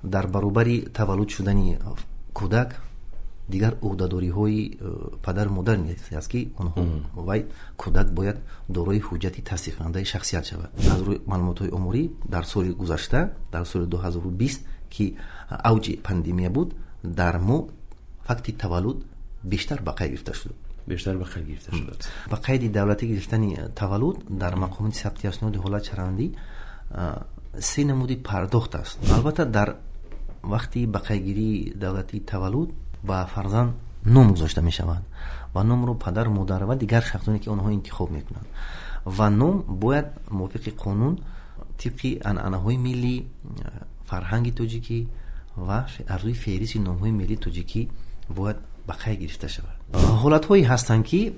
Дар баробари таваллуд шудани кӯдак дигар уҳдадориҳои падару модар низ аст, ки онҳо вай кӯдак бояд дорои ҳуҷҷати тасдиқкунандаи шахсият шавад. Аз рӯи маълумотҳои оморӣ, дар соли гузашта, дар соли 2020, ки авҷи пандемия буд, дар мо факти таваллуд бештар ба қайд гирифта шуд. Бештар ба қайд гирифта шудааст. Ба қайди давлатӣ гирифтани таваллуд дар мақомоти сабти асноди ҳолати шаҳрвандӣ се намуди пардохт аст. Албатта, дар вақти ба қайдгирии давлатии таваллуд ба фарзанд ном гузошта мешавад ва номро падар, модар ва дигар шахсоне, ки онҳо интихоб мекунанд, ва ном бояд мувофиқи қонун, тибқи анъанаҳои миллӣ, фарҳанги тоҷикӣ ва аз рӯи феҳристи номҳои миллии тоҷикӣ бояд ба қайд гирифта шавад. Ҳолатҳое ҳастанд, ки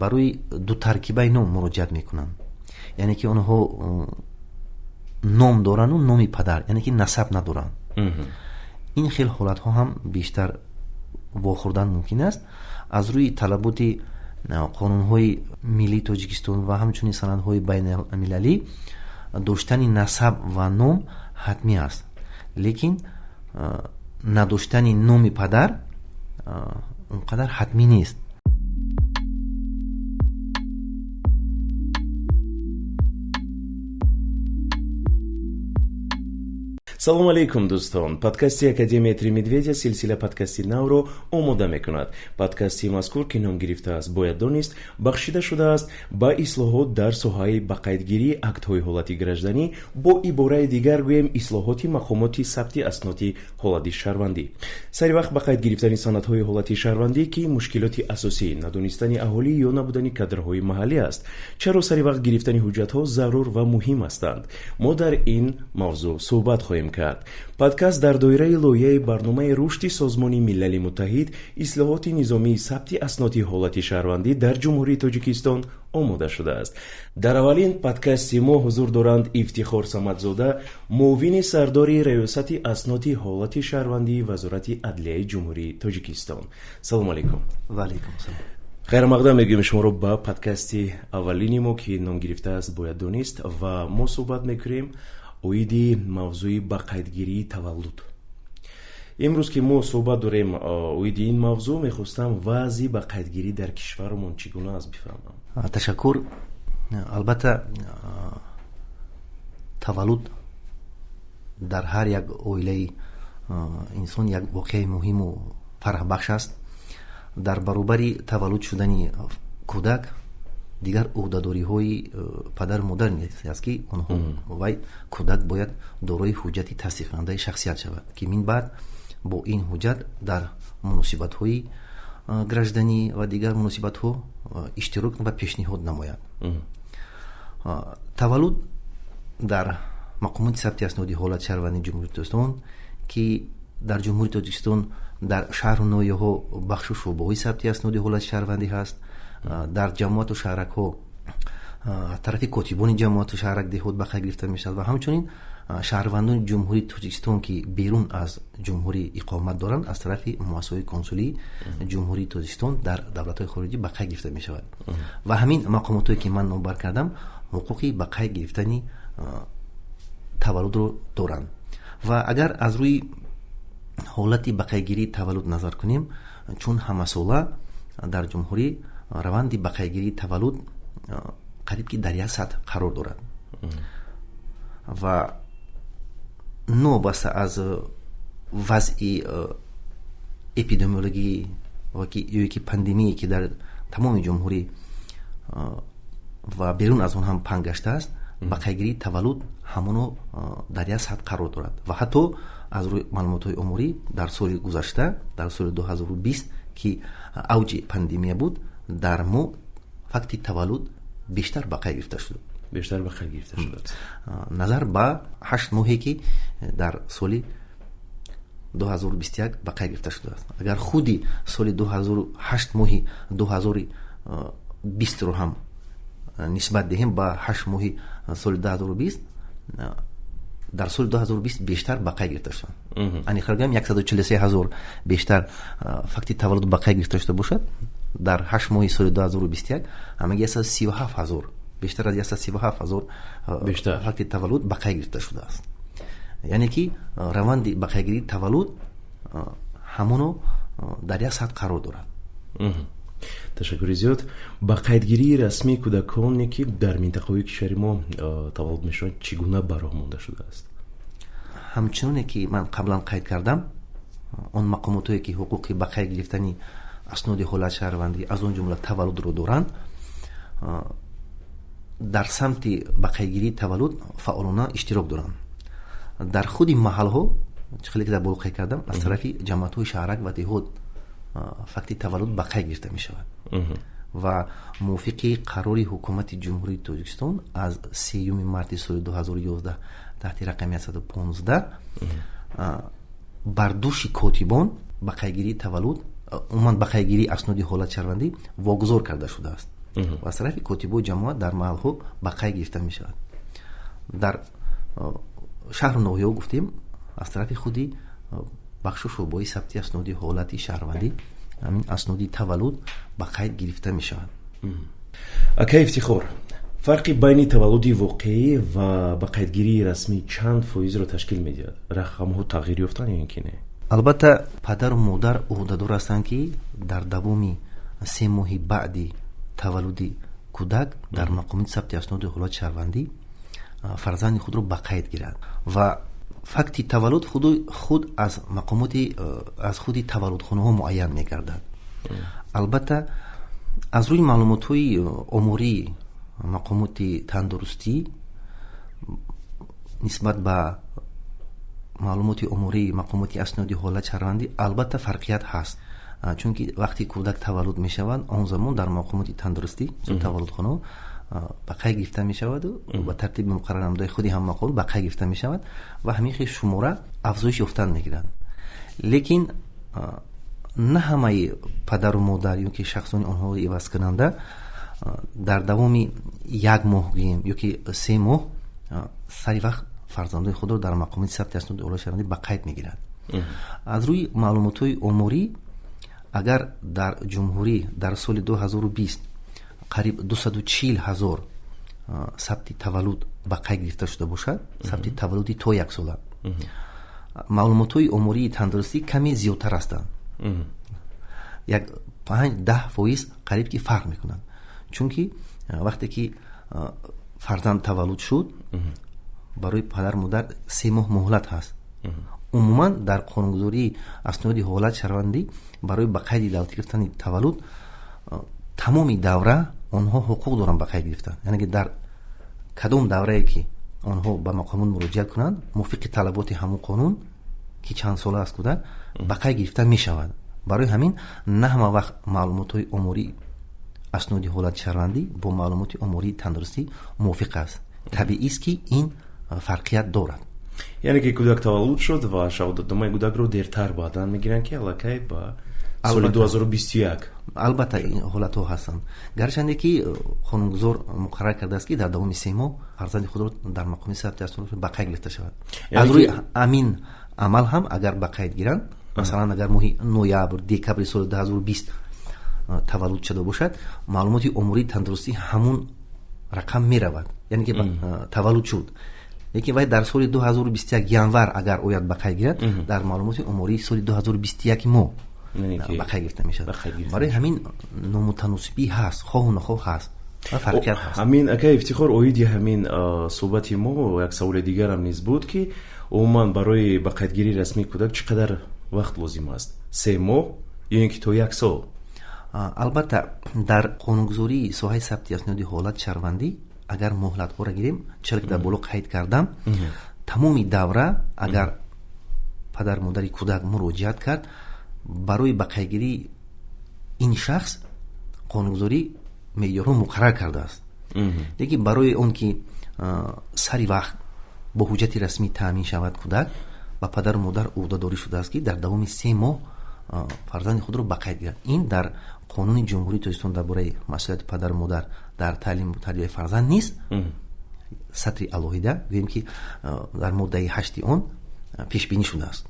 барои дутаркибаи ном муроҷиат мекунанд, яъне ки онҳо ном дорану номи падар, яъне ки насаб надоранд. Ин хел ҳолатҳо ҳам бештар вохӯрдан мумкин аст. Аз рӯи талаботи қонунҳои миллии Тоҷикистон ва ҳамчунин санадҳои байналмилалӣ доштани насаб ва ном ҳатмӣ аст, лекин надоштани номи падар он қадар ҳатмӣ нест. Салом алейкум, дӯстон! Подкасти Академияи «Три медведя» силсила подкасти навро омода мекунад. Подкасти мазкур, ки ном гирифтааст «Бояд донист», бахшида шудааст ба ислоҳот дар соҳаи ба қайдгирии актҳои ҳолати гражданӣ, бо ибораи дигар гӯем, ислоҳоти мақомоти сабти асноди ҳолати шаҳрвандӣ. Сари вақт ба қайд гирифтани санадҳои ҳолати шаҳрвандӣ, ки мушкилоти асосӣ надонистани аҳолӣ ё набудани кадрҳои маҳаллӣ аст. Чаро сари вақт гирифтани ҳуҷҷатҳо зарур ва муҳим ҳастанд? Мо дар ин мавзӯъ суҳбат хоҳем кард. Подкаст дар доираи лоиҳаи барномаи рушди Созмони Милали Муттаҳид «Ислоҳоти низомии сабти асноди ҳолати шаҳрвандӣ дар Ҷумҳурии Тоҷикистон» омода шудааст. Дар аввалин подкасти мо ҳузур доранд Ифтихор Самадзода, муовини сардори Раёсати асноди ҳолати шаҳрвандии Вазорати адлияи Ҷумҳурии Тоҷикистон. Салому алейкум. Ва алейкум салом. Хайрмақдам мегӯем шуморо ба подкасти аввалини мо, ки ном гирифтааст «Бояд донист», ва мо суҳбат мекунем оиди мавзӯи ба қайдгирии таваллуд. Имрӯз, ки мо суҳбат дорем оиди ин мавзӯъ, мехостам вазъи ба қайдгирӣ дар кишварамон чӣ гуна аст, бифаҳмам. Ташаккур. Албатта, таваллуд дар ҳар як оилаи инсон як воқеаи муҳиму фараҳбахш аст. Дар баробари таваллуд шудани кӯдак дигар уҳдадориҳои падару модар низ аст, ки онҳо вай кӯдак бояд дорои ҳуҷҷати тасдиқкунандаи шахсият шавад, ки минбаъд бо ин ҳуҷҷат дар муносибатҳои гражданӣ ва дигар муносибатҳо иштирок ва пешниҳод намояд. Таваллуд дар мақомоти сабти асноди ҳолати шаҳрвандии Ҷумҳурии Тоҷикистон, ки дар Ҷумҳурии Тоҷикистон дар шаҳру ноҳияҳо бахшу шӯъбаҳои сабти асноди ҳолати шаҳрвандӣ ҳаст, дар ҷамоату шаҳракҳо тарафи котибони ҷамоату шаҳрак, деҳот ба қайд гирифта мешавад ва ҳамчунин шаҳрвандони Ҷумҳурии Тоҷикистон, ки берун аз ҷумҳурӣ иқомат доранд, аз тарафи муассисаҳои консулии Ҷумҳурии Тоҷикистон дар давлатҳои хориҷӣ ба қайд гирифта мешавад. Ва ҳамин мақомотҳое, ки ман номбар кардам, ҳуқуқи ба қайд гирифтани таваллудро доранд. Ва агар аз рӯи ҳолати ба қайдгирии таваллуд назар кунем, чун ҳамасола дар ҷумҳурӣ раванди ба қайдгирии таваллуд қариб ки дар як сатҳ қарор дорад ва новобаста аз вазъи эпидемиологӣ ё ки пандемие, ки дар тамоми ҷумҳурӣ ва берун аз он ҳам паҳн гаштааст, ба қайдгирии таваллуд ҳамоно дар як сатҳ қарор дорад. Ва ҳатто аз рӯи маълумотҳои оморӣ, дар соли гузашта, дар соли 2020, ки авҷи пандемия буд, дар мо факти таваллуд бештар ба қайд гирифта шуд. Бештар ба қайд гирифта шудааст. Назар ба 8 моҳе, ки дар соли 2021 ба қайд гирифта шудааст. Агар худи соли 2008 моҳи 2020-ро ҳам нисбат диҳем ба 8 моҳи соли 2020, дар соли 2020 бештар ба қайд гирифта шуданд. Аниқтар гӯям, 143 ҳазор бештар факти таваллуд ба қайд гирифта шуда бошад, дар 8 моҳи соли 2021 ҳамаги 137 ҳазор, бештар аз 137 ҳазор бештар факти таваллуд ба қайд гирифта шудааст. Яъне ки раванди ба қайдгирии таваллуд ҳамоно дар як сатҳ қарор дорад. Ташаккури зиёд. Ба қайдгирии расмии кӯдаконе, ки дар минтақаҳои кишвари мо таваллуд мешаванд, чӣ гуна ба роҳ монда шудааст? Ҳамчуноне ки ман қаблан қайд кардам, он мақомотое ки ҳуқуқи ба қайд гирифтани асноди ҳолати шаҳрвандӣ, аз он ҷумла таваллудро доранд, дар самти ба қайдгирии таваллуд фаъолона иштирок доранд. Дар худи маҳалҳо, чӣ хеле ки дар боло қайд кардам, аз тарафи ҷамоатҳои шаҳрак ва деҳот факти таваллуд ба қайд гирифта мешавад ва мувофиқи қарори Ҳукумати Ҷумҳурии Тоҷикистон аз 3 марти соли 2011 таҳти рақами 115 бар дӯши котибон ба қайдгирии таваллуд, умуман ба қайдгирии асноди ҳолати шаҳрвандӣ вогузор карда шудааст ва аз тарафи котибои ҷамоат дар маҳалҳо ба қайд гирифта мешавад. Дар шаҳру ноҳияҳо, гуфтем, аз тарафи худи бахшу шӯъбаи сабти асноди ҳолати шаҳрвандӣ ҳамин асноди таваллуд ба қайд гирифта мешавад. Акай Ифтихор, фарқи байни таваллуди воқеӣ ва ба қайдгирии расмӣ чанд фоизро ташкил медиҳад? Рақамҳо тағйир ёфтанд ё ин ки не? Албатта, падару модар ӯҳдадор ҳастанд, ки дар давоми 3 моҳи баъди таваллуди кӯдак дар мақомоти сабти асноди ҳолати шаҳрвандӣ фарзанди худро ба қайд гирад ва факти таваллуд худ аз мақомоти, аз худи таваллудхонаҳо муайян мегардад. Албатта, аз рӯи маълумотҳои омории мақомоти тандурустӣ нисбат ба маълумоти омории мақомоти асноди ҳолати шаҳрвандӣ албатта фарқият ҳаст, чунки вақте кӯдак таваллуд мешавад, он замон дар мақомоти тандурустӣ, таваллудхонаҳо ба қайд гирифта мешаваду ба тартиби муқаррарнамудаи худи ҳам мақом ба қайд гирифта мешавад ва ҳамин хел шумора афзоиш ёфтан мегирад. Лекин на ҳамаи падару модар ё ки шахсони онҳоро ивазкунанда дар давоми як моҳ, гӯем, ё ки 3 моҳ сари вақт фарзандои худро дар мақомоти сабти асноди ҳолати шаҳрвандӣ ба қайд мегирад. Аз рӯи маълумотҳои оморӣ, агар дар ҷумҳурӣ дар соли 2020 қариб 240 ҳазор сабти таваллуд ба қайд гирифта шуда бошад, сабти таваллуди то як сола, маълумотҳои омории тандурустӣ каме зиёдтар ҳастанд, як 5-10% қариб ки фарқ мекунанд, чунки вақте ки фарзанд таваллуд шуд, барои падару модар 3 моҳ муҳлат ҳаст. Умуман, дар қонунгузории асноди ҳолати шаҳрвандӣ барои ба қайди давлатӣ гирифтани таваллуд тамоми давра онҳо ҳуқуқ доранд ба қайд гирифтан, яъне ки дар кадом даврае ки онҳо ба мақомот муроҷиат кунанд, мувофиқи талаботи ҳамон қонун, ки чанд сола аст кӯдак, ба қайд гирифта мешавад. Барои ҳамин на ҳама вақт маълумотҳои омории асноди ҳолати шаҳрвандӣ бо маълумоти омории тандурустӣ мувофиқ аст. Табиист, ки ин фарқият дорад. Яъне ки кӯдак таваллуд шуд ва шаҳодатномаи кӯдакро дертар баъдан мегиранд, ки аллакай ба соли 2021. Албатта, ин ҳолатҳо ҳастанд, гарчанде ки қонунгузор муқаррар кардааст, ки дар давоми 3 моҳ фарзанди худро дар мақоми сабти асноди ба қайд гирифта шавад. Аз рӯи ҳамин амал ҳам агар ба қайд гиранд, масалан, агар моҳи ноябр, декабри соли 2020 таваллуд шуда бошад, маълумоти омории тандурустӣ ҳамун рақам меравад, яъне ки таваллуд шуд. Лекин вай дар соли 2021 январ агар ояд ба қайд гирад, дар маълумоти омории соли 2021 мо ба қайд гирифта мешавад. Барои ҳамин номутаносибӣ ҳаст, хоҳу нахоҳ ҳаст ва фарқият ҳаст. Ҳамин, акай Ифтихор, оиди ҳамин суҳбати мо як саволи дигарам низ буд, ки умуман барои ба қайдгирии расмии кӯдак чӣ қадар вақт лозим аст? 3 моҳ ё ин ки то як сол? Албатта, дар қонунгузории соҳаи сабти асноди ҳолати шаҳрвандӣ агар муҳлатҳоро гирем, чиро ки дар боло қайд кардам, тамоми давра агар падар модари кӯдак муроҷиат кард барои ба қайдгирии ин шахс, қонунгузорӣ меъёрҳо муқаррар кардааст. Лекин барои он ки сари вақт бо ҳуҷҷати расмӣ таъмин шавад кӯдак, ба падару модар ӯҳдадорӣ шудааст, ки дар давоми 3 моҳ фарзанди худро ба қайд гирад. Ин дар Қонуни Ҷумҳурии Тоҷикистон дар бораи масъулияти падару модар дар таълиму тарбияи фарзанд низ сатри алоҳида, гӯем ки дар моддаи 8-и он пешбинӣ шудааст.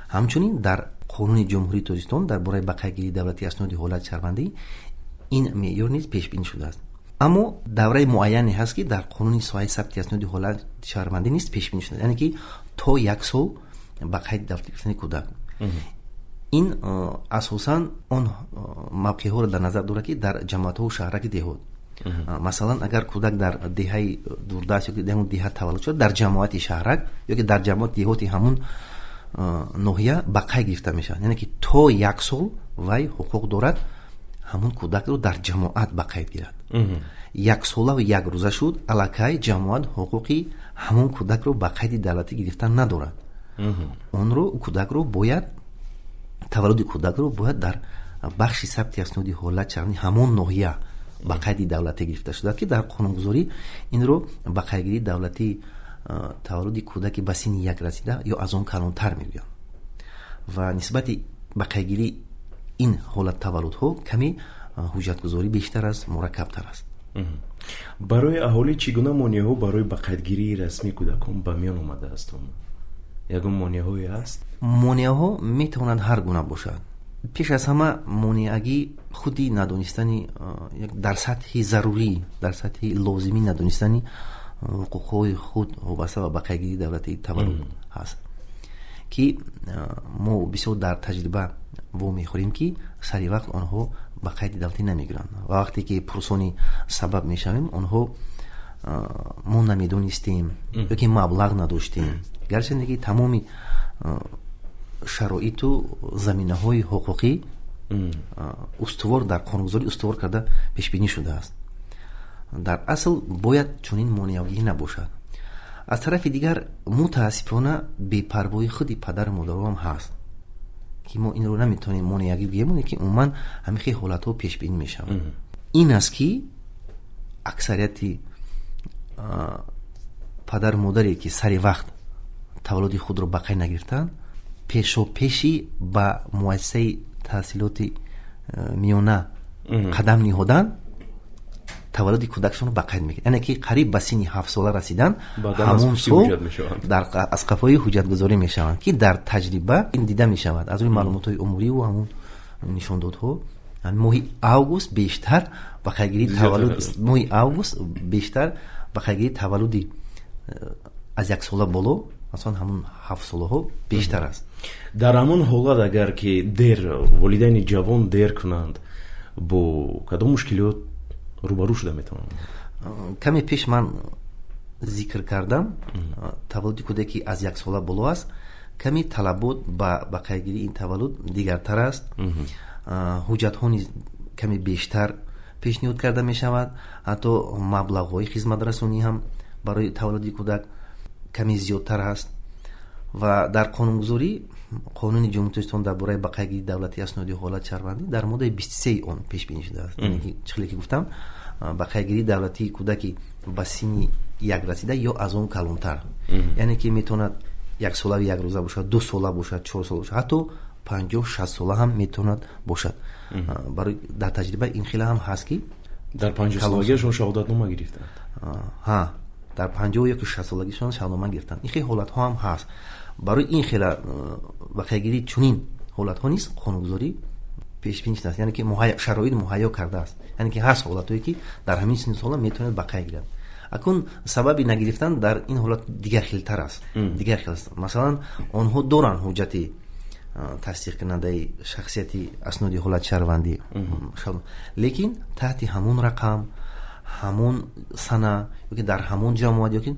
Ҳамчунин дар Қонуни Ҷумҳурии Тоҷикистон дар бораи ба қайдгирии давлатии асноди ҳолати шаҳрвандӣ ин меъёр низ пешбинӣ шудааст. Аммо давраи муайяне ҳаст, ки дар қонуни соҳаи сабти асноди ҳолати шаҳрвандӣ низ пешбинӣ шуда, яъне ки то 1 сол ба қайди давлатӣ гирифтани кӯдак. Ин асосан он мавқеъҳоро дар назар дорад, ки дар ҷамоатҳову шаҳраки деҳот. Масалан, агар кӯдак дар деҳаи дурдаст ёки ҳамун деҳа таваллуд шуд, дар ҷамоати шаҳрак ёки дар ҷамоати деҳоти ҳамун ноҳия ба қайд гирифта мешавад. Яъне ки то 1 сол вай ҳуқуқ дорад ҳамун кӯдакро дар ҷамоат ба қайд гирад. 1 солаву 1 рӯза шуд, аллакай ҷамоат ҳуқуқи ҳамун кӯдакро ба қайди давлатӣ гирифтан надорад. Онро кӯдакро бояд, таваллуди кӯдакро бояд дар бахши сабти асноди ҳолат шаҳрвандии ҳамон ноҳия ба қайди давлатӣ гирифта шудааст, ки дар қонунгузорӣ инро ба қайдгирии давлатии таваллуди кӯдаки ба синни 1 расида ё аз он калонтар мегӯянд. Ва нисбати ба қайдгирии ин ҳолат таваллудҳо каме ҳуҷҷатгузорӣ бештар аст, мураккабтар аст. Барои аҳолӣ чӣ гуна монеаҳо барои ба қайдгирии расмии кӯдакон ба миён омадааст? Ягон монеаҳое ҳаст? Монеаҳо метавонанд ҳар гуна бошад. Пеш аз ҳама монеагӣ худи надонистани, як дар сатҳи зарурӣ, дар сатҳи лозимӣ надонистани ҳуқуқҳои худ вобаста ба қайдгирии давлатии таваллуд ҳаст, ки мо бисёр дар таҷриба вомехӯрем, ки сари вақт онҳо ба қайди давлатӣ намегиранд ва вақте ки пурсони сабаб мешавем, онҳо мо намедонистем ёки маблағ надоштем. Гарчанде ки тамоми шароиту заминаҳои ҳуқуқӣ устувор дар қонунгузорӣ устувор карда пешбинӣ шудааст, дар асл бояд чунин монеавгӣ набошад. Аз тарафи дигар, мутаассифона, бепарвоии худи падару модароам ҳаст, ки мо инро наметавонем монеагӣ гӯем, ки умуман ҳамин хел ҳолатҳо пешбинӣ мешаванд. Ин аст, ки аксарияти падару модаре, ки сари вақт таваллуди худро ба қайд нагирифтанд, пешопеши ба муассисаи таҳсилоти миёна қадам ниҳоданд, таваллуди кӯдакшонро ба қайд мегиранд. Яъне ки қариб ба синни 7 сола расидан, ҳамон сол аз қафои ҳуҷҷатгузорӣ мешаванд, ки дар таҷриба ин дида мешавад. Аз рӯи маълумотҳои умуриву ҳамун нишондодҳо, моҳи август бештар ба қайдгирии таваллуд, моҳи август бештар ба қайдгирии таваллуди аз 1 сола боло, масалан ҳамун 7 солаҳо бештар аст. Дар ҳамон ҳолат, агар ки дер волидайни ҷавон дер кунанд, бо кадом мушкилиёт рӯбарӯ шуда метавонанд? Каме пеш ман зикр кардам, таваллуди кӯдаке аз 1 сола боло аст, каме талабот ба қайдгирии ин таваллуд дигартар аст. Ҳуҷҷатҳо низ каме бештар пешниҳод карда мешавад, ҳатто маблағҳои хизматрасонӣ ҳам барои таваллуди кӯдак каме зиёдтар аст. Ва дар қонунгузорӣ, қонуни Ҷумҳурии Тоҷикистон дар бораи ба қайдгирии давлатии асноди ҳолат шаҳрвандӣ дар моддаи 23 он пешбинӣ шудааст. Яъне ки чӣ хеле ки гуфтам, ба қайдгирии давлатии кӯдаки ба синни 1 расида ё аз он калонтар, яъне ки метавонад 1 солаву 1 рӯза бошад, 2 сола бошад, 4 сола бошад, ҳатто 50-60 сола ҳам метавонад бошад. Барои дар таҷриба ин хела ҳам ҳаст, ки дар 50 солагиашон шаҳодатнома гирифтанд. Ҳа, дар 50 ёки 60 солагиашон шаҳодатнома гирифтанд. Ин хел ҳолатҳо ҳам ҳаст. Барои ин хела ба қайдгирии чунин ҳолатҳо низ қонунгузорӣ пешбинӣ шудааст, яъне ки шароит муҳайё кардааст. Яъне ки ҳаст ҳолатҳое, ки дар ҳамин синну сола метавонад ба қайд гирад. Акун сабаби нагирифтан дар ин ҳолат дигархелтар аст, дигархел аст. Масалан, онҳо доранд ҳуҷҷати тасдиқкунандаи шахсияти асноди ҳолат шаҳрвандӣ, лекин таҳти ҳамон рақам, ҳамон сана ёки дар ҳамон ҷамоат ёки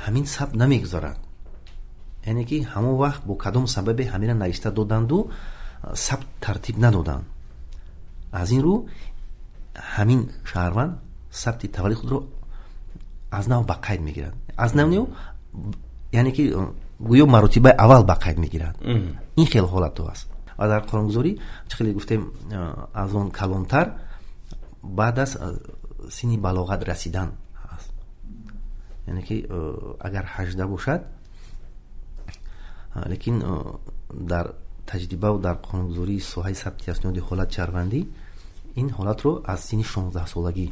ҳамин сабт намегузарад. Яъне ки ҳамон вақт бо кадом сабабе ҳамина навишта доданду сабт тартиб надоданд. Аз ин рӯ ҳамин шаҳрванд сабти таваллуди худро аз нав ба қайд мегирад. Аз нав не, яъне ки гӯё маротибаи аввал ба қайд мегирад. Ин хел ҳолатҳо аст. Ва дар қонунгузорӣ чӣ хеле гуфтем, аз он калонтар баъд аз синни балоғат расидан аст. Яъне ки агар 18 бошад, лекин дар таҷрибаву дар қонунгузории соҳаи сабти асноди ҳолат шаҳрвандӣ ин ҳолатро аз синни 16 солагӣ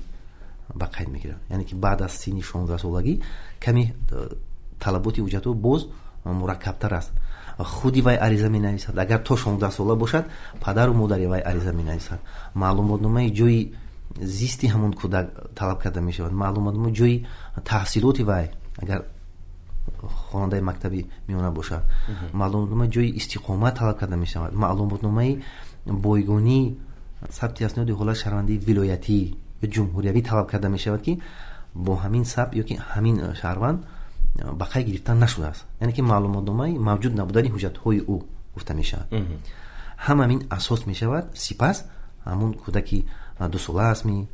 ба қайд мегиранд. Яъне ки баъд аз синни 16 солагӣ каме талаботи ҳуҷҷатҳо боз мураккабтар аст. Худи вай ариза менависад, агар то 16 сола бошад, падару модари вай ариза менависад, маълумотномаи ҷои Зисти ҳамон кӯдак талаб карда мешавад, маълумотномаи ҷои таҳсилоти вай, агар хонандаи мактаби миёна бошад, маълумотномаи ҷои истиқомат талаб карда мешавад, маълумотномаи бойгонии сабти асноди ҳолати шаҳрвандии вилоятӣ ё ҷумҳуриявӣ талаб карда мешавад, ки бо ҳамин сабт ё ки ҳамин шаҳрванд ба қайд гирифта нашудааст, яъне ки маълумотномаи мавҷуд набудани ҳуҷҷатҳои ӯ гуфта мешавад. Ҳамамин асос мешавад. Сипас ҳамун кӯдаки 2 сола астми,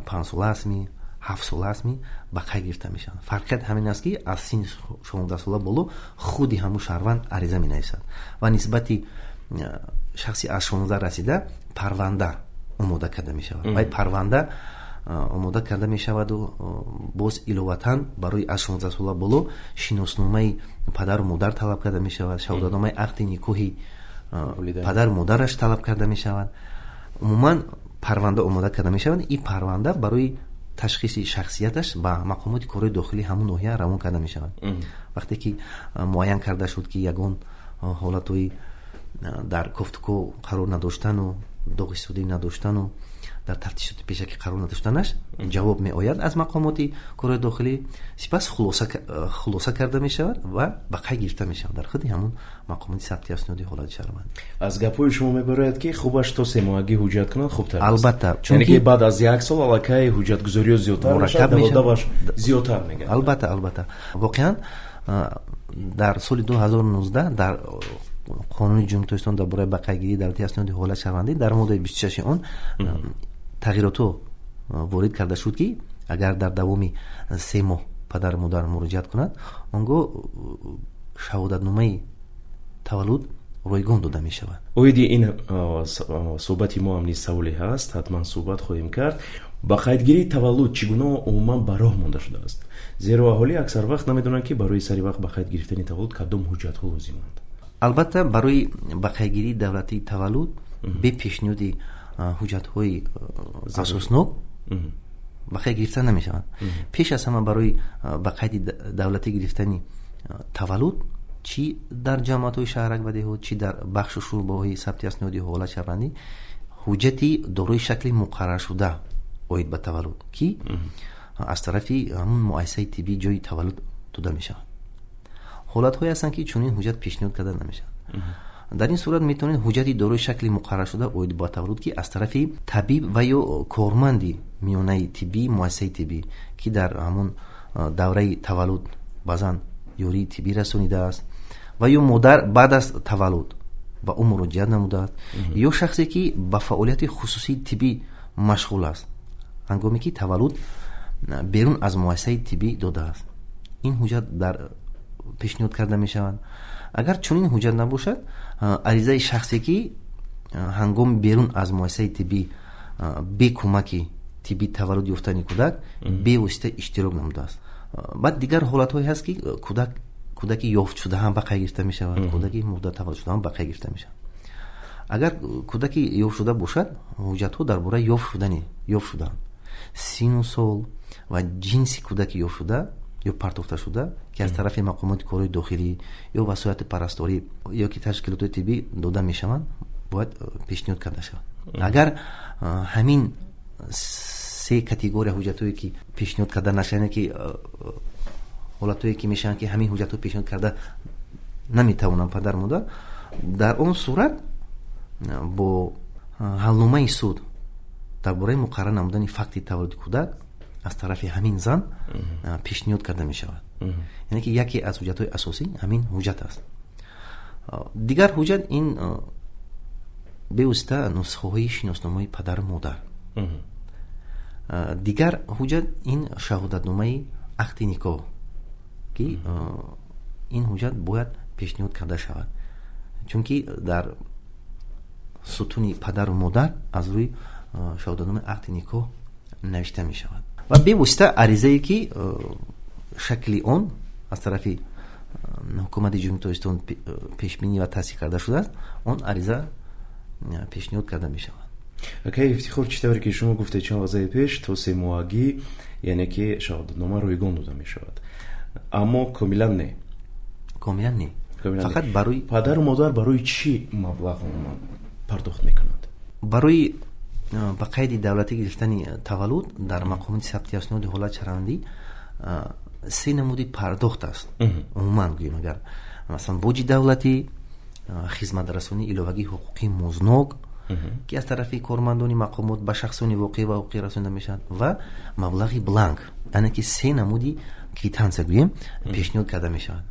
5 сола астми, 7 сола астми, ба қайд гирифта мешавад. Фарқият ҳамин аст, ки аз синни 16 сола боло худи ҳамун шаҳрванд ариза менависад ва нисбати шахси аз 16 расида парванда омода карда мешавад. Вай парванда омода карда мешаваду боз иловатан барои аз 16 сола боло шиносномаи падару модар талаб карда мешавад, шаҳодатномаи ақди никоҳи падару модараш талаб карда мешавад. Умуман, парванда омода карда мешавад. Ин парванда барои ташхиси шахсияташ ба мақомоти корҳои дохилии ҳамун ноҳия равон карда мешавад. Вақте ки муайян карда шуд, ки ягон ҳолатҳои дар кофтуков қарор надоштану доғи судӣ надоштану дар тафтишоти пешакӣ қарор надоштанаш, ҷавоб меояд аз мақомоти корҳои дохилӣ. Сипас хулоса карда мешавад ва ба қайд гирифта мешавад дар худи ҳамун мақомоти сабти асноди ҳолати шаҳрвандӣ. Аз гапҳои шумо мебарояд, ки хубаш то 3 моҳагӣ ҳуҷҷат кунанд хубтар. Албатта. Яъне ки баъд аз як сол аллакай ҳуҷҷатгузориё зиёдтар мешавад, зиёдтар мегардад. Албатта, воқеан, дар соли 2019 дар Қонуни Ҷумҳурии Тоҷикистон дар бораи ба қайдгирии давлатии асноди ҳолати шаҳрвандӣ дар моддаи 26 он тағйиротҳо ворид карда шуд, ки агар дар давоми 3 моҳ падару модар муроҷиат кунад, он гоҳ шаҳодатномаи таваллуд ройгон дода мешавад. Оиди ин суҳбати мо ҳам низ саволе ҳаст, ҳатман суҳбат хоҳем кард. Ба қайдгирии таваллуд чӣ гуна умуман ба роҳ монда шудааст? Зеро аҳолӣ аксар вақт намедонанд, ки барои сари вақт ба қайд гирифтани таваллуд кадом ҳуҷҷатҳо лозиманд. Албатта, барои ба қайдгирии давлатии таваллуд бе пешниҳоди ҳуҷҷатҳои асоснок ба қайд гирифта намешаванд. Пеш аз ҳама, барои ба қайди давлатӣ гирифтани таваллуд, чӣ дар ҷамоатҳои шаҳрак ва деҳот, чӣ дар бахшу шӯъбаҳои сабти асноди ҳолат шаҳрвандӣ, ҳуҷҷати дорои шакли муқарраршуда оид ба таваллуд, ки аз тарафи ҳамун муассисаи тиббии ҷои таваллуд дода мешавад. Ҳолатҳое ҳастанд, ки чунин ҳуҷҷат пешниҳод карда намешавад. Дар ин сурат метавонед ҳуҷҷати дорои шакли муқарраршуда оид ба таваллуд, ки аз тарафи табиб ва ё корманди миёнаи тиббии муассисаи тиббӣ, ки дар ҳамун давраи таваллуд ба зан ёрии тиббӣ расонидааст ва ё модар баъд аз таваллуд ба ӯ муроҷиат намудааст, ё шахсе, ки ба фаъолияти хусусии тиббӣ машғул аст, ҳангоме ки таваллуд берун аз муассисаи тиббӣ додааст, ин ҳуҷҷат дар пешниҳод карда мешаванд. Агар чунин ҳуҷҷат набошад, аризаи шахсе, ки ҳангоми берун аз муассисаи тиббӣ бе кӯмаки тиббӣ таваллуд ёфтани кӯдак бевосита иштирок намудааст. Баъд дигар ҳолатҳое ҳаст, ки кӯдак, кӯдаки ёфтшуда ҳам ба қайд гирифта мешавад, кӯдаки мурда таваллуд шуда ҳам ба қайд гирифта мешавад. Агар кӯдаки ёфтшуда бошад, ҳуҷҷатҳо дар бораи ёфт шудани, ёфт шудан, сину сол ва ҷинси кӯдаки ёфтшуда ё партофташуда, ки аз тарафи мақомоти корҳои дохилӣ ё васояти парасторӣ ё ки ташкилотҳои тиббӣ дода мешаванд, бояд пешниҳод карда шавад. Агар ҳамин се категория ҳуҷҷатҳое, ки пешниҳод карда нашаванд, ки ҳолатҳое, ки мешаванд, ки ҳамин ҳуҷҷатҳо пешниҳод карда наметавонанд падар модар, дар он сурат бо ҳалномаи суд дар бораи муқаррар намудани факти таваллуди кӯдак аз тарафи ҳамин зан пешниҳод карда мешавад. Яъне ки яке аз ҳуҷҷатҳои асосӣ ҳамин ҳуҷҷат аст. Дигар ҳуҷҷат ин бевосита нусхаҳои шиносномаи падару модар. Дигар ҳуҷҷат ин шаҳодатномаи ақди никоҳ, ки ин ҳуҷҷат бояд пешниҳод карда шавад, чунки дар сутуни падару модар аз рӯи шаҳодатномаи ақди никоҳ навишта мешавад. Ва бевосита аризае, ки шакли он аз тарафи ҳукумати Ҷумҳурии Тоҷикистон пешбинӣ ва тасдиқ карда шудааст, он ариза пешниҳод карда мешавад. Акаи Ифтихор, чӣ тавре ки шумо гуфтед чанд лаҳзаи пеш, то 3 моҳагӣ, яъне ки шаҳодатнома ройгон дода мешавад, аммо комилан не. Комилан не, фақат барои падару модар барои чӣ маблағ умуман пардохт мекунанд? Барои Ба қайди давлатӣ гирифтани таваллуд дар мақомоти сабти асноди ҳолати шаҳрвандӣ се намуди пардохт аст. Умуман гӯем, агар масалан, боҷи давлатӣ, хизматрасонии иловагии ҳуқуқии музнок, ки аз тарафи кормандони мақомот ба шахсони воқеӣ ва ҳуқуқӣ расонида мешавад, ва маблағи бланк, яъне ки се намуди квитансия гӯем пешниҳод карда мешавад.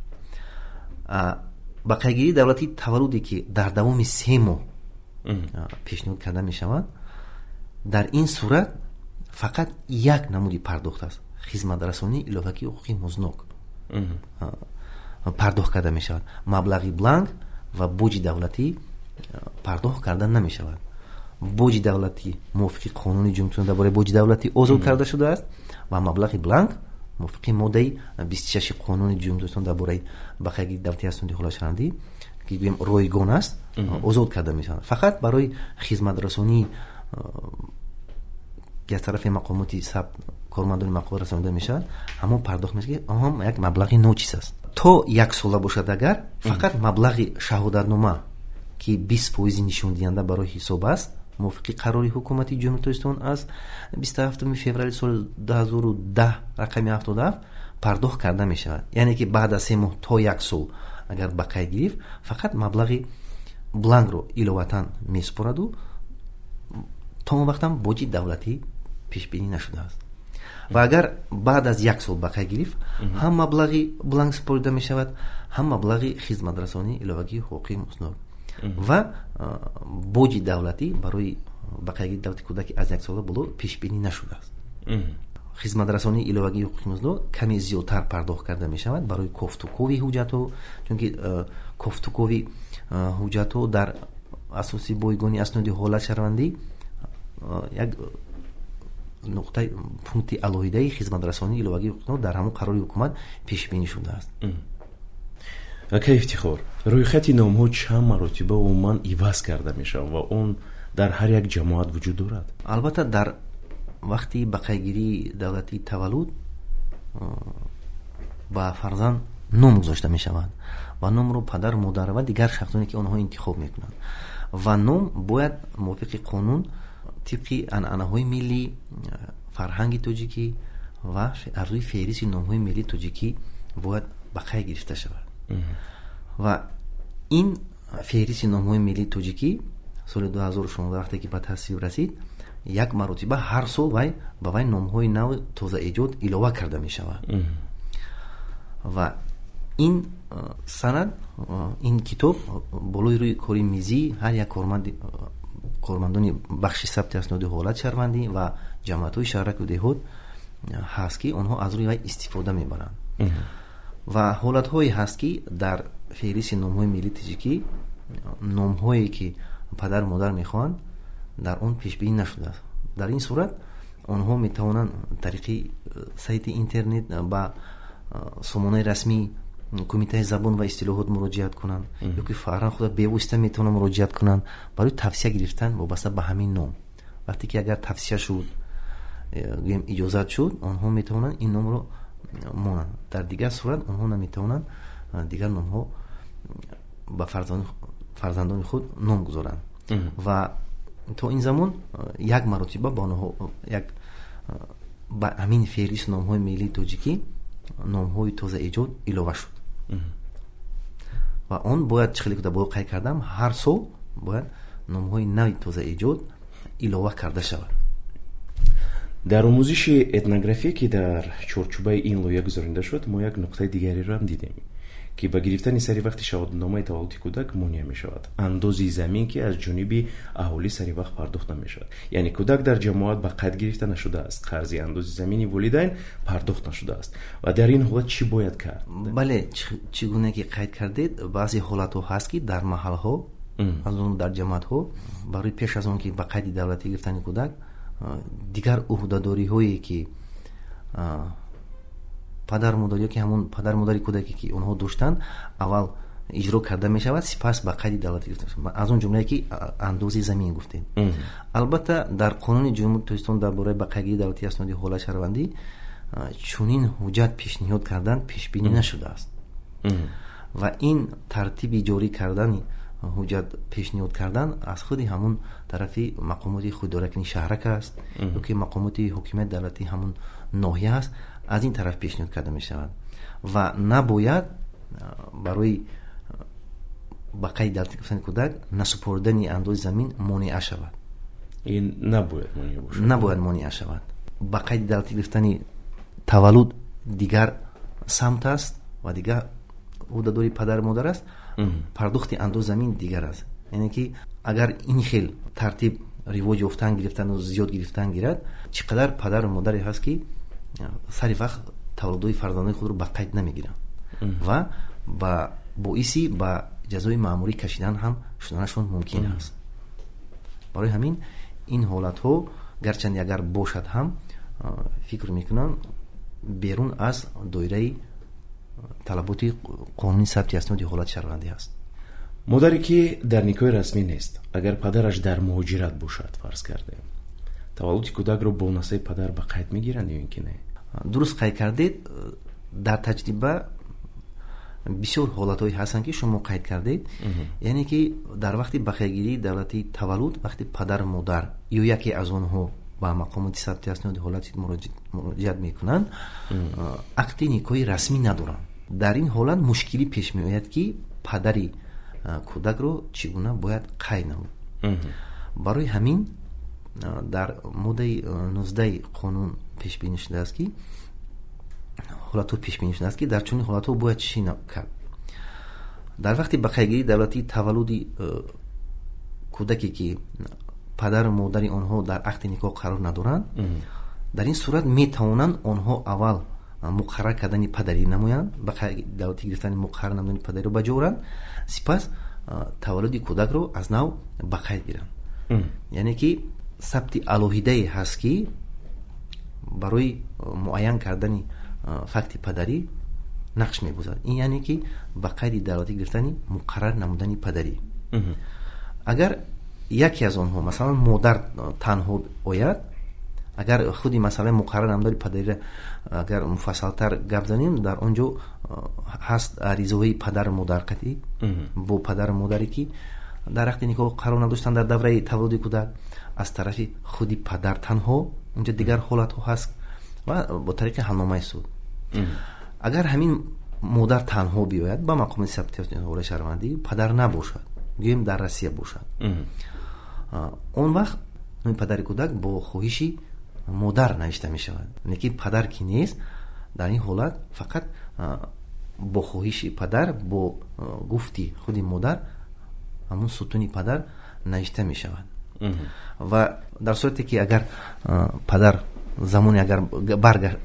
Ба қайдгирии давлатии таваллуде, ки дар давоми 3 моҳ пешниҳод карда мешавад, дар ин сурат фақат як намуди пардохт аст: хизматрасонии иловагии ҳуқуқии музнок пардохт карда мешавад. Маблағи бланк ва боҷи давлатӣ пардохт карда намешавад. Боҷи давлатӣ мувофиқи Қонуни Ҷумҳурии дар бораи боҷи давлатӣ озод карда шудааст ва маблағи бланк мувофиқи моддаи 26-и Қонуни Ҷумҳурии дар бораи ба қайдгирии давлатии асноди ҳолати шаҳрвандӣ, ки гӯем ройгон аст, озод карда мешавад. Фақат барои хизматрасонии, ки аз тарафи мақомоти сабт, кормандони мақомот расонида мешавад, ҳамон пардохт мешавад, ки ҳам як маблағи ночиз аст. То як сола бошад агар, фақат маблағи шаҳодатнома, ки 20 фоизи нишондиҳанда барои ҳисоб аст, мувофиқи қарори Ҳукумати Ҷумҳурии Тоҷикистон аз 27 феврали соли 2010 рақами 77 пардохт карда мешавад. Яъне ки баъд аз 3 моҳ то як сол агар ба қайд гирифт, фақат маблағи бланкро иловатан месупораду то он вақтам боҷи давлатӣ пешбинӣ нашудааст. Ва агар баъд аз як сол ба қайд гирифт, ҳам маблағи бланк супорида мешавад, ҳам маблағи хизматрасонии иловагии ҳуқуқии музнок ва боҷи давлатӣ барои ба қайдгирии давлати кӯдаки аз як сола боло пешбинӣ нашудааст. Хизматрасонии иловагии ҳуқуқи музнок каме зиёдтар пардохт карда мешавад барои кофтукови ҳуҷҷатҳо, чунки кофтукови ҳуҷҷатҳо дар асоси бойгони асноди ҳолат шаҳрвандӣ як нуқтаи пункти алоҳидаи хизматрасонии иловагии ҳуқуқи дар ҳамон қарори ҳукумат пешбинӣ шудааст. Акай Ифтихор, рӯйхати номҳо чанд маротиба умуман иваз карда мешавад ва он дар ҳар як ҷамоат вуҷуд дорад? Албатта, дар вақти ба қайдгирии давлатии таваллуд ба фарзанд ном гузошта мешавад ва номро падар, модар ва дигар шахсоне, ки онҳо интихоб мекунанд, ва ном бояд мувофиқи қонун тибқи анъанаҳои миллӣ, фарҳанги тоҷикӣ ва аз рӯи феҳристи номҳои миллии тоҷикӣ бояд ба қайд гирифта шавад. Ва ин феҳристи номҳои миллии тоҷикӣ соли 2016 вақте ки ба тасвиб расид, як маротиба ҳар сол вай ба вай номҳои нав, тозаэҷод илова карда мешавад. Ва ин санад, ин китоб болои рӯи кори мизии ҳар як кормандони бахши сабти асноди ҳолат шаҳрвандӣ ва ҷамоатҳои шаҳраку деҳот ҳаст, ки онҳо аз рӯи вай истифода мебаранд. Ва ҳолатҳое ҳаст, ки дар феҳристи номҳои миллии тоҷикӣ номҳое, ки падару модар мехоҳанд, дар он пешбинӣ нашудааст. Дар ин сурат онҳо метавонанд тариқи сайти интернет ба сомонаи расмии Кумитаи забон ва истилоҳот муроҷиат кунанд ё ки фавран худа бевосита метавонанд муроҷиат кунанд барои тавсия гирифтан вобаста ба ҳамин ном. Вақте ки агар тавсия шуд, гӯем, иҷозат шуд, онҳо метавонанд ин номро монанд. Дар дигар сурат онҳо наметавонанд дигар номҳо ба фарзандони худ ном гузоранд. Ва то ин замон як маротиба ба онҳо як ба ҳамин феҳрист номҳои миллии тоҷикӣ номҳои тозаэҷод илова шуд. Ва он бояд, чӣ хеле ки дар боло қайд кардам, ҳар сол бояд номҳои нави тозаэҷод илова карда шавад. Дар омӯзиши этнографӣ, ки дар чорчӯбаи ин лоиҳа гузаронида шуд, мо як нуқтаи дигареро ҳам дидем, ки ба гирифтани сари вақти шаҳодатномаи таваллуди кӯдак монеа мешавад андози замин, ки аз ҷониби аҳолӣ сари вақт пардохт намешавад. Яъне кӯдак дар ҷамоат ба қайд гирифта нашудааст, қарзи андози замини волидайн пардохт нашудааст. Ва дар ин ҳолат чӣ бояд кард? Бале, чӣ гуна ки қайд кардед, баъзе ҳолатҳо ҳаст, ки дар маҳалҳо, аз он дар ҷамоатҳо, барои пеш аз он ки ба қайди давлатӣ гирифтани кӯдак, дигар ӯҳдадориҳое, ки падар модар ё ки ҳамон падар модари кӯдаке, ки онҳо доштанд, аввал иҷро карда мешавад, сипас ба қайди давлатӣ гирифта мешавад, аз он ҷумлае ки андози замин гуфтем. Албатта, дар Қонуни Ҷумҳурии Тоҷикистон дар бораи ба қайдгирии давлатии асноди ҳолати шаҳрвандӣ чунин ҳуҷҷат пешниҳод кардан пешбинӣ нашудааст ва ин тартиби ҷорӣ кардани ҳуҷҷат пешниҳод кардан аз худи ҳамун тарафи мақомоти худидоракунии шаҳрак аст ё ки мақомоти ҳокимияти давлатии ҳамун ноҳия аст, аз ин тараф пешниҳод карда мешавад ва набояд барои ба қайди давлатӣ гирифтани кӯдак насупоридани андози замин монеа шавад. Ин набояд монеа бошад. Набояд монеа шавад. Ба қайди давлатӣ гирифтани таваллуд дигар самт аст ва дигар ӯҳдадори падару модар аст, пардохти андози замин дигар аст. Яъне ки агар ин хел тартиб ривоҷ ёфтан гирифтану зиёд гирифтан гирад, чӣ қадар падару модаре ҳаст, ки сари вақт таваллудҳои фарзандони худро ба қайд намегиранд ва ба боиси ба ҷазои маъмурӣ кашидан ҳам шуданашон мумкин аст. Барои ҳамин ин ҳолатҳо гарчанде агар бошад ҳам, фикр мекунам, берун аз доираи талаботи қонуни сабти асноди ҳолати шаҳрвандӣ аст. Модаре ки дар никоҳи расмӣ нест, агар падараш дар муҳоҷират бошад, фарз кардем, таваллуди кӯдакро бо насаби падар ба қайд мегиранд ё ин ки не? Дуруст қайд кардед. Дар таҷриба бисёр ҳолатҳое ҳастанд, ки шумо қайд кардед, яъне ки дар вақти ба қайдгирии давлатии таваллуд, вақти падару модар ё яке аз онҳо ба мақомоти сабти асноди ҳолати муроҷиат мекунанд, ақди никоҳи расмӣ надоранд. Дар ин ҳолат мушкилӣ пеш меояд, ки падари кӯдакро чӣ гуна бояд қайд намуд. Барои ҳамин дар моддаи 19 қонун пешбинӣ шудааст, ки ҳолатҳо пешбинӣ шудааст, ки дар чунин ҳолатҳо бояд чӣ кард. Дар вақти ба қайдгирии давлатии таваллуди кӯдаке, ки падару модари онҳо дар ақди никоҳ қарор надоранд, дар ин сурат метавонанд онҳо аввал муқаррар кардани падарӣ намоянд, ба қайди давлатӣ гирифтани муқаррар намудани падариро ба ҷо оранд, сипас таваллуди кӯдакро аз нав ба қайд гиранд. Яъне ки сабти алоҳидае ҳаст, ки барои муайян кардани факти падарӣ нақш мебозад. Ин яъне ки ба қайди давлатӣ гирифтани муқаррар намудани падарӣ. Агар яке аз онҳо, масалан, модар танҳо ояд, агар худи масъалаи муқаррар намудани падариро агар муфассалтар гап занем, дар он ҷо ҳаст аризаҳои падару модар қатъӣ бо падару модаре, ки дар ақди никоҳ қарор надоштанд дар давраи таваллуди кӯдак, аз тарафи худи падар танҳо, унҷо дигар ҳолатҳо ҳаст ва бо тариқи ҳалномаи суд. Агар ҳамин модар танҳо биёяд ба мақоми сабти ҳолати шаҳрвандӣ, падар набошад, гӯем, дар Россия бошад, он вақт номи падари кӯдак бо хоҳиши модар навишта мешавад. Лекин падар ки нест, дар ин ҳолат фақат бо хоҳиши падар, бо гуфти худи модар ҳамун сутуни падар навишта мешавад. Ва дар сурате ки агар падар замоне агар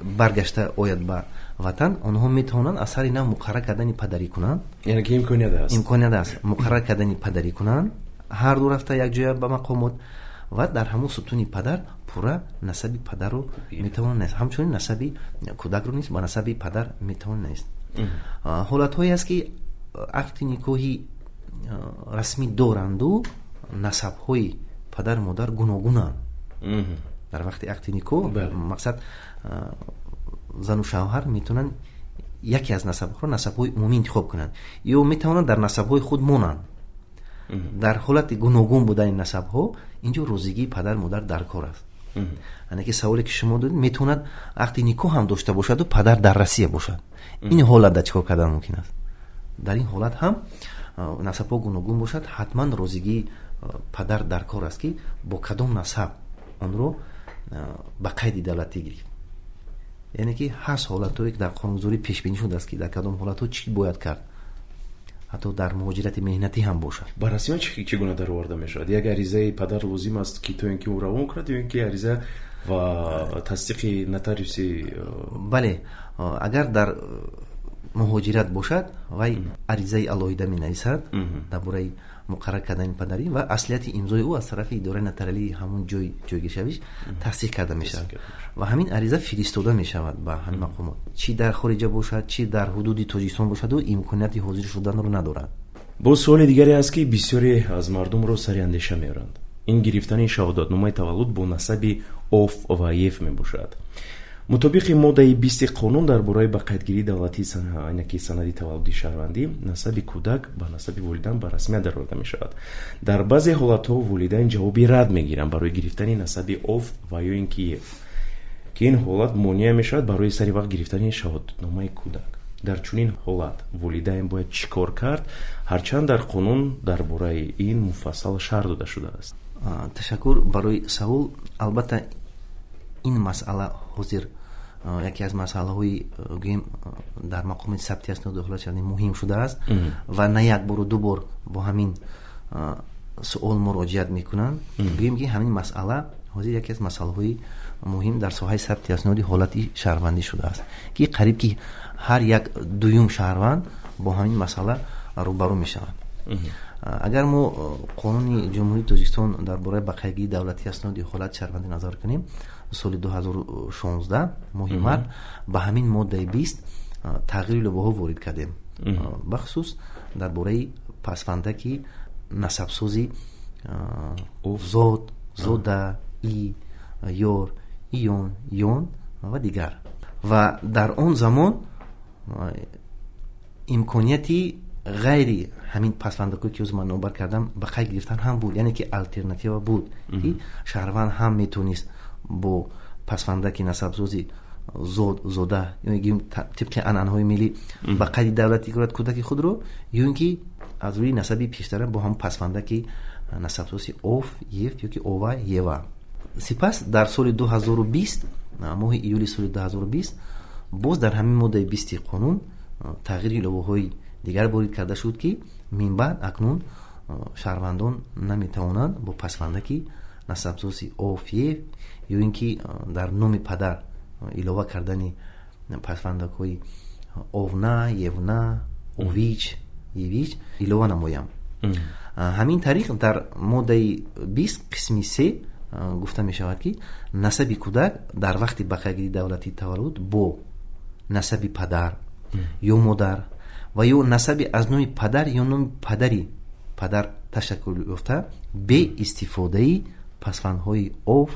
баргашта ояд ба ватан, онҳо метавонанд аз сари нав муқаррар кардани падарӣ кунанд. Яъне ки имконият аст. Имконият аст муқаррар кардани падарӣ кунанд, ҳар ду рафта якҷоя ба мақомот ва дар ҳамун сутуни падар пурра насаби падарро метавонанд навист, ҳамчунин насаби кӯдакро низ ба насаби падар метавон навист. Ҳолатҳое аст, ки акти никоҳи расмӣ доранду насабҳои падару модар гуногунанд. Дар вақти акти никоҳ, мақсад, зану шавҳар метавонанд яке аз насабҳоро насабҳои умумӣ интихоб кунанд ё метавонанд дар насабҳои худ монанд. Дар ҳолати гуногун будани насабҳо инҷо розигии падару модар дар кор аст. Ане ки саволе, ки шумо додед, метавонад ақди никоҳ ҳам дошта бошаду падар дар Россия бошад. Ин ҳолат дар чӣ кор кардан мумкин аст? Дар ин ҳолат ҳам насабҳо гуногун бошад, ҳатман розигии падар дар кор аст, ки бо кадом насаб онро ба қайди давлатӣ гирифт. Яъне ки ҳаст ҳолатҳое, ки дар қонунгузорӣ пешбинӣ шудааст, ки дар кадом ҳолатҳо чӣ бояд кард, ҳатто дар муҳоҷирати меҳнатӣ ҳам бошад. Ба расмият чӣ гуна дароварда мешавад? Як аризаи падар лозим аст, ки то ин ки ӯ равон кунад, ё ин ки ариза ва тасдиқи нотариуси? Бале, агар дар муҳоҷират бошад, вай аризаи алоҳида менависад дар бораи муқаррар кардани падарӣ ва аслияти имзои ӯ аз тарафи идораи нотариалии ҳамун ҷой ҷойгиршавиш тасдиқ карда мешавад ва ҳамин ариза фиристода мешавад ба ҳамин мақомот. Чӣ дар хориҷа бошад, чӣ дар ҳудуди Тоҷикистон бошад, ӯ имконияти ҳозир шуданро надорад. Боз суоли дигаре аст, ки бисёре аз мардумро сари андеша меоранд. Ин гирифтани шаҳодатномаи таваллуд бо насаби оф ва ев мебошад. Мутобиқи моддаи 20 қонун дар бораи ба қайдгирии давлатии яъне санади таваллуди шаҳрвандӣ, насаби кӯдак ба насаби волидайн ба расмият дароварда мешавад. Дар баъзе ҳолатҳо волидайн ҷавоби рад мегиранд барои гирифтани насаби ов ва ё ин ки ев, ки ин ҳолат монеа мешавад барои сари вақт гирифтани шаҳодатномаи кӯдак. Дар чунин ҳолат волидайн бояд чӣ кор кард, ҳарчанд дар қонун дар бораи ин муфассал шарҳ дода шудааст? Ташаккур барои савол. Албатта, ин масъала ҳозир яке аз масъалаҳои, гӯем, дар мақоми сабти асноди ҳолати шаҳрвандӣ муҳим шудааст ва на як бору ду бор бо ҳамин суол муроҷиат мекунанд. Гӯем, ки ҳамин масъала ҳозир яке аз масъалаҳои муҳим дар соҳаи сабти асноди ҳолати шаҳрвандӣ шудааст, ки қариб ки ҳар як дуюм шаҳрванд бо ҳамин масъала рӯбарӯ мешавад. Агар мо Қонуни Ҷумҳурии Тоҷикистон дар бораи ба қайдгирии давлатии асноди ҳолати шаҳрвандӣ назар кунем, соли 2016 моҳи март ба ҳамин моддаи 20 тағйири иловаҳо ворид кардем, бахусус дар бораи пасвандаки насабсози зод, зода, и, ёр, иён, ён ва дигар. Ва дар он замон имконияти ғайри ҳамин пасвандакҳое, ки ҳозир ман номбар кардам, ба қайд гирифтан ҳам буд, яъне ки алтернатива буд, ки шаҳрванд ҳам метавонист бо пасвандаки насабсози зод, зода ё тибқи анъанаҳои миллӣ ба қайди давлатӣ кунад кӯдаки худро, ё ин ки аз рӯи насаби пештара бо ҳам пасвандаки насабсози ов, ев ё ки ова, ева. Сипас дар соли 2020, моҳи июли соли 2020, боз дар ҳамин моддаи 20-и қонун тағйири иловаҳои дигар ворид карда шуд, ки минбаъд акнун шаҳрвандон наметавонанд бо пасвандаки насабсози ов, ев ё ин ки дар номи падар илова кардани пасвандакҳои овна, евна, ович, евич илова намоям. Ҳамин тариқ, дар моддаи 20 қисми 3 гуфта мешавад, ки насаби кӯдак дар вақти ба қайдгирии давлатии таваллуд бо насаби падар ё модар ва ё насаби аз номи падар ё номи падари падар ташаккул ёфта бе истифодаи пасвандҳои ов,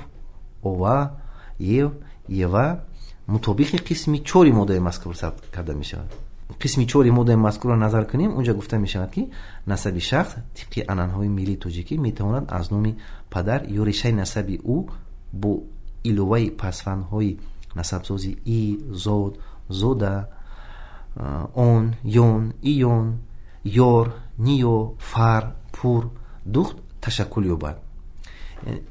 ова, ев, ева мутобиқи қисми 4-и моддаи мазкур сабт карда мешавад. Қисми 4-и моддаи мазкурро назар кунем, унҷа гуфта мешавад, ки насаби шахс тибқи анъанаҳои миллии тоҷикӣ метавонад аз номи падар ё решаи насаби ӯ бо иловаи пасвандҳои насабсози и, зод, зода, он, ён, иён, ёр, ниё, фар, пур, духт ташаккул ёбад.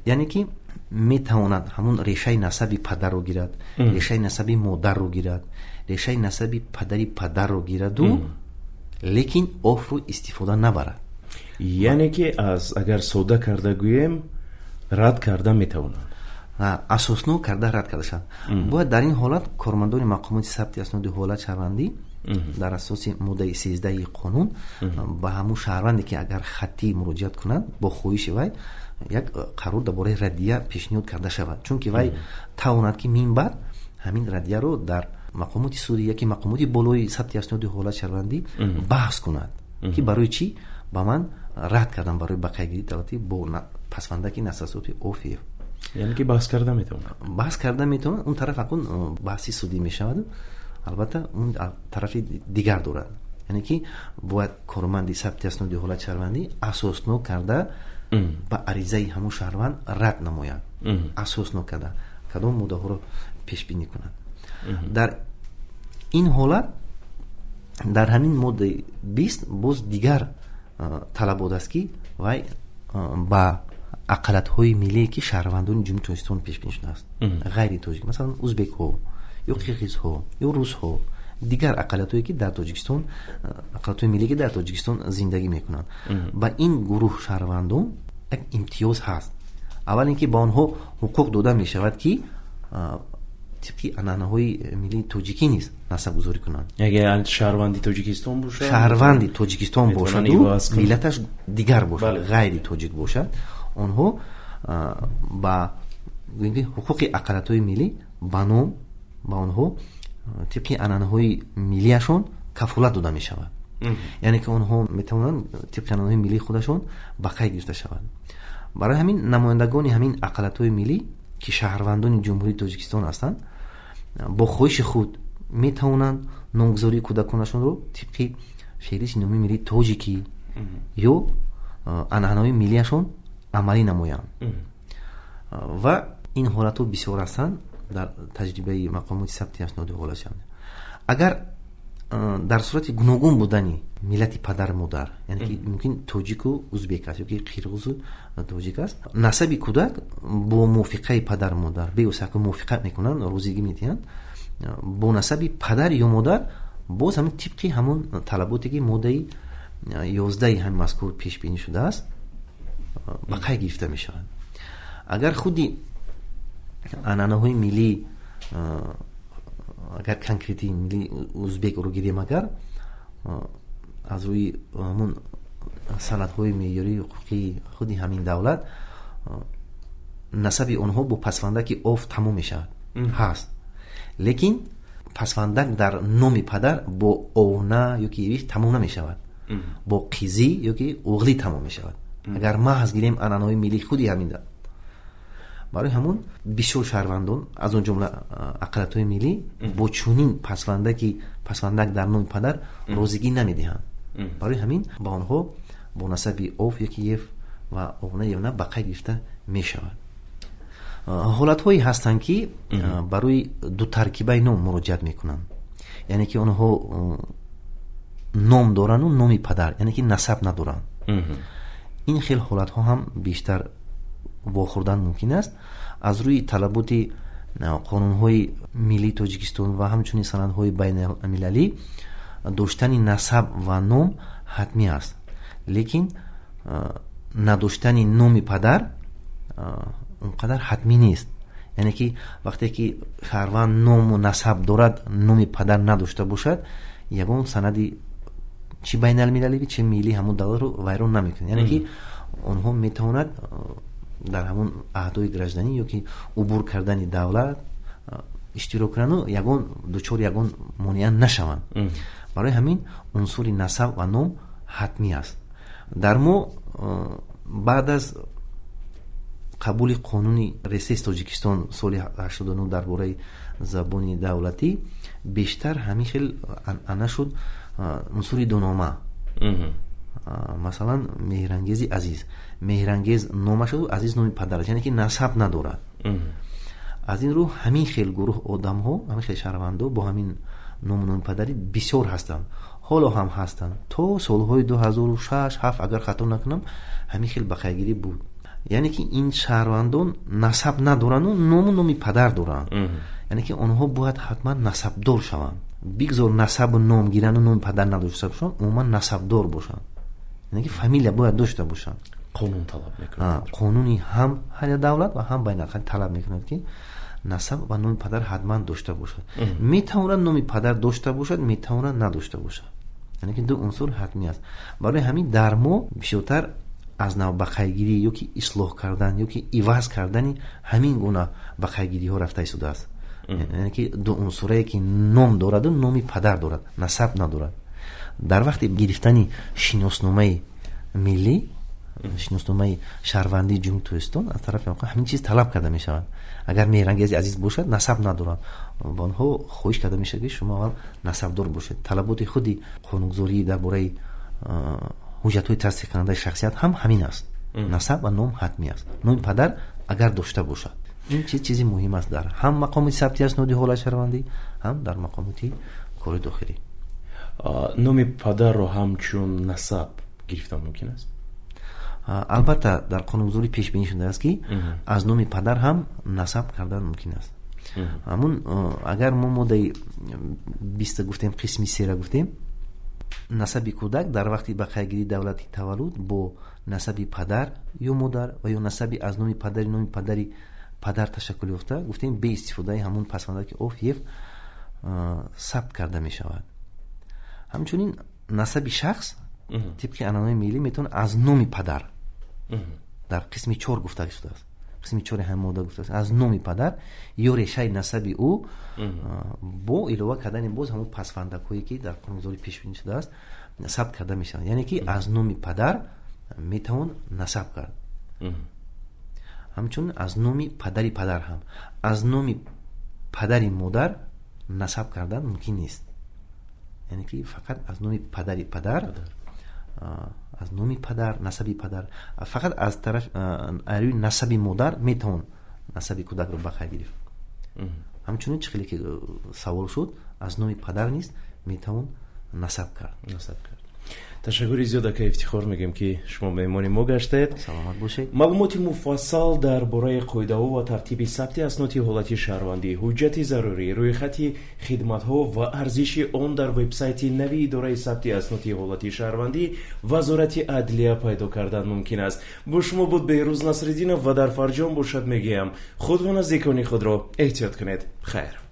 Яъне ки метавонад ҳамун решаи насаби падарро гирад, решаи насаби модарро гирад, решаи насаби падари падарро гираду, лекин офро истифода набарад. Яъне ки аз агар содда карда гӯем, рад карда метавонанд. Асоснок карда рад карда шавад. Бояд дар ин ҳолат кормандони мақомоти сабти асноди ҳолат шаҳрвандӣ дар асоси моддаи 13-и қонун ба ҳамун шаҳрванде, ки агар хаттӣ муроҷиат кунад бо хоҳиши вай, як қарор дар бораи раддия пешниҳод карда шавад, чунки вай тавонад, ки минбаъд ҳамин раддияро дар мақомоти судӣ яки мақомоти болои сабти асноди ҳолат шаҳрвандӣ баҳс кунад, ки барои чӣ ба ман рад кардам барои ба қайдгирии давлатӣ бо пасвандаки насабсози ов, ев. Яъне ки баҳс карда метавонад. Баҳс карда метавонад. Он тараф акун баҳси судӣ мешавад, албатта, он тарафи дигар дорад. Яъне ки бояд корманди сабти асноди ҳолати шаҳрвандӣ асоснок карда ба аризаи ҳамун шаҳрванд рад намояд, асоснок карда кадом моддаҳоро пешбинӣ кунад. Дар ин ҳолат дар ҳамин моддаи 20 боз дигар талабот аст, ки вай ба ақаллиятҳои миллие, ки шаҳрвандони Ҷумҳурии Тоҷикистон пешбинӣ шудааст, ғайри тоҷик, масалан, узбекҳо ё қирғизҳо ё русҳо, дигар ақаллиятҳое, ки дар Тоҷикистон, ақаллиятҳои миллие, ки дар Тоҷикистон зиндагӣ мекунанд, ба ин гурӯҳ шаҳрвандон як имтиёз ҳаст. Аввал ин ки ба онҳо ҳуқуқ дода мешавад, ки тибқи анъанаҳои миллии тоҷикӣ низ насабгузорӣ кунанд. Агар шаҳрванди Тоҷикистон бошад. Шаҳрванди Тоҷикистон бошаду миллаташ дигар бошад, ғайри тоҷик бошад, онҳо ба ҳуқуқи ақаллиятҳои миллӣ ба ном ба онҳо тибқи анъанаҳои миллиашон кафолат дода мешавад, яъне ки онҳо метавонанд тибқи анъанаҳои миллии худашон ба қайд гирифта шаванд. Барои ҳамин намояндагони ҳамин ақаллиятҳои миллӣ, ки шаҳрвандони Ҷумҳурии Тоҷикистон ҳастанд. Бо хоҳиши худ метавонанд номгузории кӯдаконашонро тибқи феҳристи номи миллии тоҷикӣ ё анъанаҳои миллиашон амалӣ намоянд. Ва ин ҳолатҳо бисёр ҳастанд дар таҷрибаи мақомоти сабти асноди ҳолат. Агар дар сурати гуногун будани миллати падару модар, яъне ки мумкин тоҷику узбек аст ёки қирғизу тоҷик аст, насаби кӯдак бо мувофиқаи падару модар бевосита мувофиқат мекунанд, розигӣ медиҳанд, бо насаби падар ё модар боз ҳамин тибқи ҳамон талаботе ки моддаи 11 ҳамин мазкур пешбинӣ шудааст, ба қайд гирифта мешавад. Агар худи анъанаҳои миллӣ, агар конкрети миллии узбекро гирем, агар аз рӯи ҳамун санадҳои меъёрии ҳуқуқии худи ҳамин давлат насаби онҳо бо пасвандаки ов тамом мешавад ҳаст, лекин пасвандак дар номи падар бо овна ёки евиш тамом намешавад, бо қизӣ ёки оғлӣ тамом мешавад. Агар маҳз гирем анъанаҳои миллии худи ҳамин, барои ҳамон бисёр шаҳрвандон, аз он ҷумла ақаллиятҳои миллӣ, бо чунин пасвандак дар номи падар розигӣ намедиҳанд. Барои ҳамин ба онҳо бо насаби ов ёки ев ва овна евна ба қайд гирифта мешавад. Ҳолатҳое ҳастанд, ки барои дутаркибаи ном муроҷиат мекунанд, яъне ки онҳо ном дорану номи падар, яъне ки насаб надоранд. Ин хел ҳолатҳо ҳам бештар вохӯрдан мумкин аст. Аз рӯи талаботи қонунҳои миллии Тоҷикистон ва ҳамчунин санадҳои байналмилалӣ доштани насаб ва ном ҳатмӣ аст, лекин надоштани номи падар он қадар ҳатмӣ нест. Яъне ки вақте ки шаҳрванд ному насаб дорад, номи падар надошта бошад, ягон санади чи байналмилалӣ, чи миллӣ ҳамон давлатро вайрон намекунад. Яъне ки онҳо метавонад дар ҳамон аҳдои гражданӣ ёки убур кардани давлат иштирок кунанду ягон дучори ягон монеа нашаванд. Барои ҳамин унсури насаб ва ном ҳатмӣ аст. Дар мо баъд аз қабули қонуни РСС Тоҷикистон соли 89 дар бораи забони давлатӣ бештар ҳамин хел анъана шуд унсури дунома. Масалан, Меҳрангези Азиз, Меҳрангез номаш шуд, Азиз номи падараш, яъне ки насаб надорад. Аз ин рӯ ҳамин хел гурӯҳ одамҳо, ҳамин хел шаҳрвандо бо ҳамин ному номи падарӣ бисёр ҳастанд, ҳоло ҳам ҳастанд. То солҳои 2006 7, агар хато накунам, ҳамин хел бақайдгирӣ буд. Яъне ки ин шаҳрвандон насаб надоранду ному номи падар доранд, яъне ки онҳо бояд ҳатман насабдор шаванд. Бигзор насабу ном гиранду номи падар надошта бошанд, умуман насабдор бошанд, яъне ки фамилия бояд дошта бошанд. Қонун талаб мекунад. Қонуни ҳам ҳар давлат ва ҳам байналхалқ талаб мекунад, ки насаб ва номи падар ҳатман дошта бошад. Метавонад номи падар дошта бошад, метавонад надошта бошад, яъне ки ду унсур ҳатмӣ аст. Барои ҳамин дар мо бисёртар аз нав бақайдгирӣ ёки ислоҳ кардан ёки иваз кардани ҳамин гуна бақайдгириҳо рафта истодааст. Яъне ки ду унсурае ки ном дораду номи падар дорад, насаб надорад, дар вақти гирифтани шиносномаи миллӣ, шиносномаи шаҳрвандии Ҷумҳурии Тоҷикистон аз тарафи ҳамин чиз талаб карда мешавад. Агар Меҳрангези Азиз бошад, насаб надорад, ба онҳо хоҳиш карда мешавад, ки шумо аввал насабдор бошед. Талаботи худи қонунгузорӣ дар бораи ҳуҷҷатҳои тасдиқкунандаи шахсият ҳам ҳамин аст: насаб ва ном ҳатмӣ аст, номи падар агар дошта бошад. Ин чиз чизи муҳим аст дар ҳам мақомоти сабти асноди ҳолати шаҳрвандӣ, ҳам дар мақомоти кори дохилӣ. Номи падарро ҳамчун насаб гирифтан мумкин аст? Албатта, дар қонунгузорӣ пешбинӣ шудааст, ки аз номи падар ҳам насаб кардан мумкин аст. Ҳамун агар мо моддаи 20 гуфтем, қисми сера гуфтем, насаби кӯдак дар вақти ба қайдгирии давлати таваллуд бо насаби падар ё модар ва ё насаби аз номи падари номи падари падар ташаккул ёфта, гуфтем, бе истифодаи ҳамун пасвандаки ов ев сабт карда мешавад. Ҳамчунин насаби шахс тибқи анъанаҳои миллӣ метавонад аз номи падар, дар қисми 4 гуфта шудааст, қисми 4 ҳамин модда гуфтааст, аз номи падар ё решаи насаби ӯ бо илова кардани боз ҳамон пасвандакҳое, ки дар қонунгузорӣ пешбинӣ шудааст, сабт карда мешавад. Яъне ки аз номи падар метавон насаб кард, ҳамчунин аз номи падари падар ҳам, аз номи Падари модар насаб кардан мумкин нест, яъне ки фақат аз номи падари падар, аз номи падар, насаби падар, фақат аз тараф рӯи насаби модар метавон насаби кӯдакро ба қайд гирифт. Ҳамчунин, чӣ хеле ки савол шуд, аз номи падар низ метавон насаб кард. Насаб кард. Ташаккури зиёд, ака Ифтихор, мегӯем, ки шумо меҳмони мо гаштед. Саломат бошед. Маълумоти муфассал дар бораи қоидаҳо ва тартиби сабти асноди ҳолати шаҳрвандӣ, ҳуҷҷати зарурӣ, рӯйхати хидматҳо ва арзиши он дар вебсайти нави Идораи сабти асноди ҳолати шаҳрвандӣ Вазорати адлия пайдо кардан мумкин аст. Бо шумо буд Беҳрӯз Насриддинов ва дар фарҷом бошад мегӯям, худ ва наздикони худро эҳтиёт кунед. Хайр.